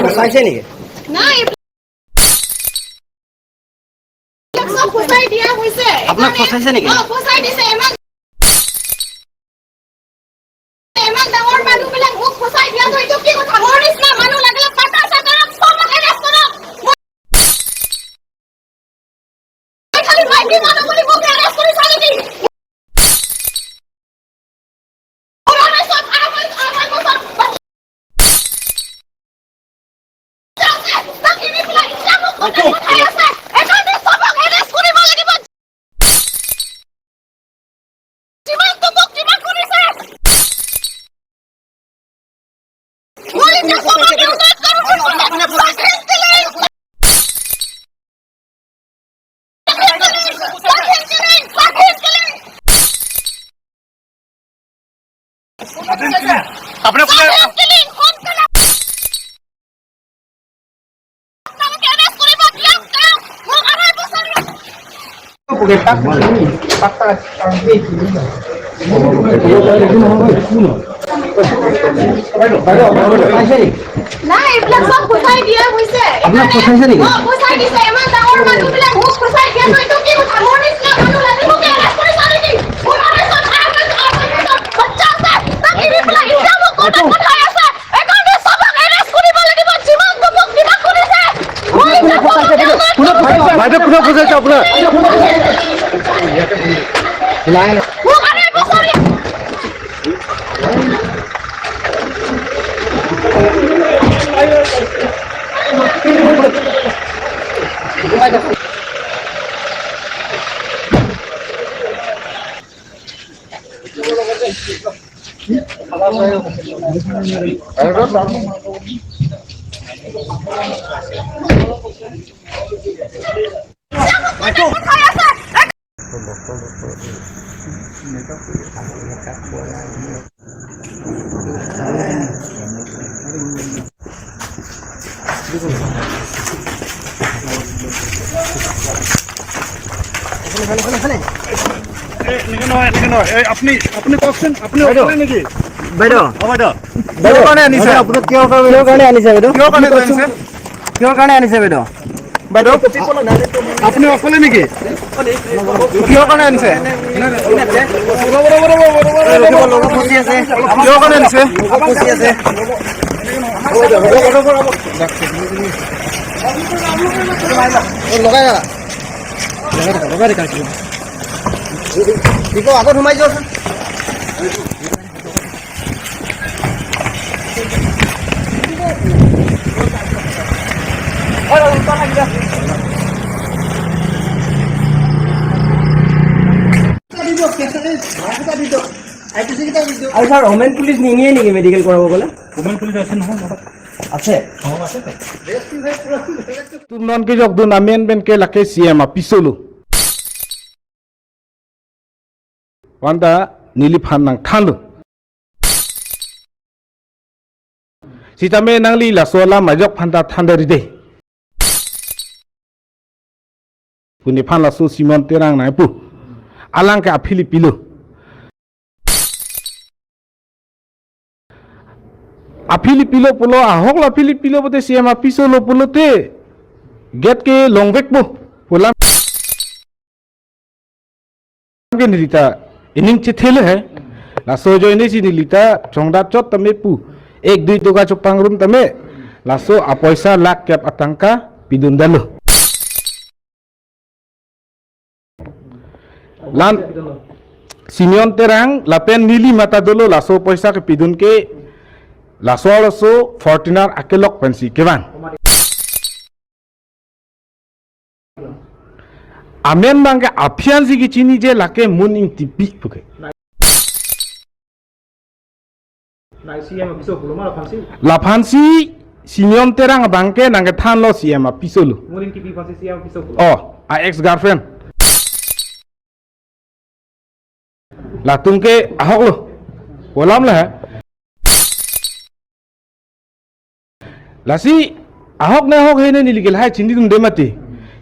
ফচাইছে নেকি? নাই, এইবিলাক চব ফচাই দিয়া হৈছে। আপোনাক ফচাইছে নেকি? অ, ফচাই দিছে। ইমান ইমান ডাঙৰ মানুহবিলাক মোক ফচাই দিয়াটো এইটো কি কথা? মোৰ নিচিনা মানুহ লাগিলে পাতা কৰক, চবক এৰেষ্ট কৰক। মই খালি মাইকী মানুহ বুলি মোক এৰেষ্ট কৰিছা নেকি? মোৰ আঢ়ৈ বছৰ বাচ্চা আছে, তাক এৰি পেলাই এতিয়া মোক কোৰ্টত পঠাই আছে। এইকাৰণে চবক এৰেষ্ট কৰিব লাগিব। যিমানটো মোক কিবা কৰিছে, মই এতিয়া চবকে অনুৰোধ কৰোঁ, স্বাধীন কিলিং, স্বাধীন কিলিং, স্বাধীন কিলিং। আপোনাৰ কোনে স্বাধীন কিলিং, সোনকালে আপোনালোকে এৰেষ্ট কৰিব দিয়ক তেওঁক। মোক 2.5 বছৰ। ফচাইছে নেকি? নাই, এইবিলাক চব ফচাই দিয়া হৈছে। আপোনাক ফচাইছে নেকি? অ, ফচাই দিছে। ইমান ডাঙৰ মানুহবিলাক মোক ফচাই দিয়াটো এইটো কি কথা? মোৰ নিচিনা মানুহ লাগি মোক এৰেষ্ট কৰিছা নেকি? মোৰ আঢ়ৈ বছৰ বাচ্চা আছে, তাক এৰি পেলাই এতিয়া মোক কোৰ্টত পঠাই আছে। এইকাৰণে চবক এৰেষ্ট কৰিব লাগিব, যিমানটো মোক কিবা কৰিছে। মই এতিয়া চবকে অনুৰোধ কৰোঁ। বাইদেউ, কোনে ফচাইছে আপোনাক? নাই। মোক 2.5 বছৰ। পঠাই আছে। এনেকে নহয়, এনেকে নহয়। এই আপুনি কওকচোন, আপুনি অকলে নেকি? বাইদেউ। অ বাইদেউ, কিহৰ কাৰণে আনিছে আপোনাক? কিহৰ কাৰণে? কিহৰ কাৰণে আনিছে বাইদেউ? কিহৰ কাৰণে আনিছে? কিহৰ কাৰণে আনিছে বাইদেউ? বাইদেউ, আপুনি অকলে নেকি? কিহৰ কাৰণে আনিছে? লগত ফচি আছে। কিহৰ কাৰণে আনিছে? লগত ফচি আছে। লগাই থাকা, লগাই থাকা, লগাই থাকা। কি আগত সোমাই যোৱাচোন। আৰু ছাৰ, হোমেন পুলিচ নিনিয়ে নেকি মেডিকেল কৰাব গ'লে? আছে। Tum non ke jok dun amen ben ke lake CM a pisolu. Wanda nili phan nang thanlu. Sitame nang li la sola ma jok phan ta thanda ri de. Puni phan la so Simon terang nai pu. Alang ke aphili pilo. Aphili pilo pulo ahok la phili pilo bote CM a pisolo pulo te. Get ke longbek po pula ke nilita ining chithele hai la so jo ini chi nilita chongda chot tame pu ek dui toka chopang rum tame la so a paisa lakh cap atangka pidun dalo lan Simeon Terang lapen nili mata dolo la so paisa ke pidun ke la so so Fortuner akelok pensi kevan amen bangke afian sigi chini je lake mun ing tipi puke la phansi Simeon Terang bangke nangke than lo CM a pisolu oh a ex girlfriend la tungke ahok lo bolam la lasi ahok na hok hene niligel hai chindi dum demati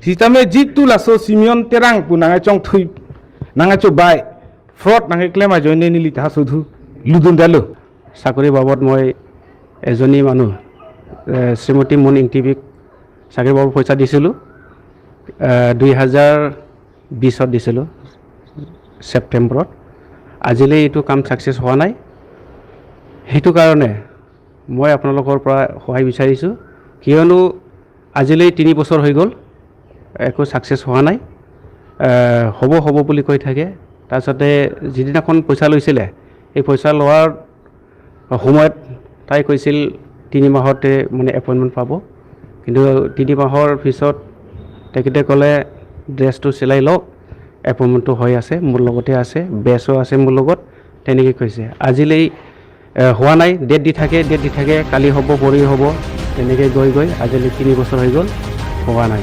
sitame jitu laso Simeon Terang pu nangai chong thui nangai cho bai fraud nangai claim a joine nili ta sudhu ludun dalo। চাকৰিৰ বাবদ মই এজনী মানুহ শ্ৰীমতী মুন ইংটিবিক চাকৰি পাব পইচা দিছিলোঁ, 2020ত দিছিলোঁ ছেপ্টেম্বৰত। আজিলৈ এইটো কাম ছাকচেছ হোৱা নাই। সেইটো কাৰণে মই আপোনালোকৰ পৰা সহায় বিচাৰিছোঁ, কিয়নো আজিলৈ 3 বছৰ হৈ গ'ল, একো ছাকচেছ হোৱা নাই। হ'ব হ'ব বুলি কৈ থাকে। তাৰপিছতে যিদিনাখন পইচা লৈছিলে, সেই পইচা লোৱাৰ সময়ত তাই কৈছিল 3 মাহতে মানে এপইণ্টমেণ্ট পাব। কিন্তু 3 মাহৰ পিছত তেখেতে ক'লে ড্ৰেছটো চিলাই লওক, এপইণ্টমেণ্টটো হৈ আছে, মোৰ লগতে আছে, বেচো আছে মোৰ লগত, তেনেকৈ কৈছে। আজিলৈ হোৱা নাই। ডেট দি থাকে, ডেট দি থাকে, কালি হ'ব, পৰহি হ'ব, তেনেকৈ গৈ গৈ আজিলৈ 3 বছৰ হৈ গ'ল, হোৱা নাই।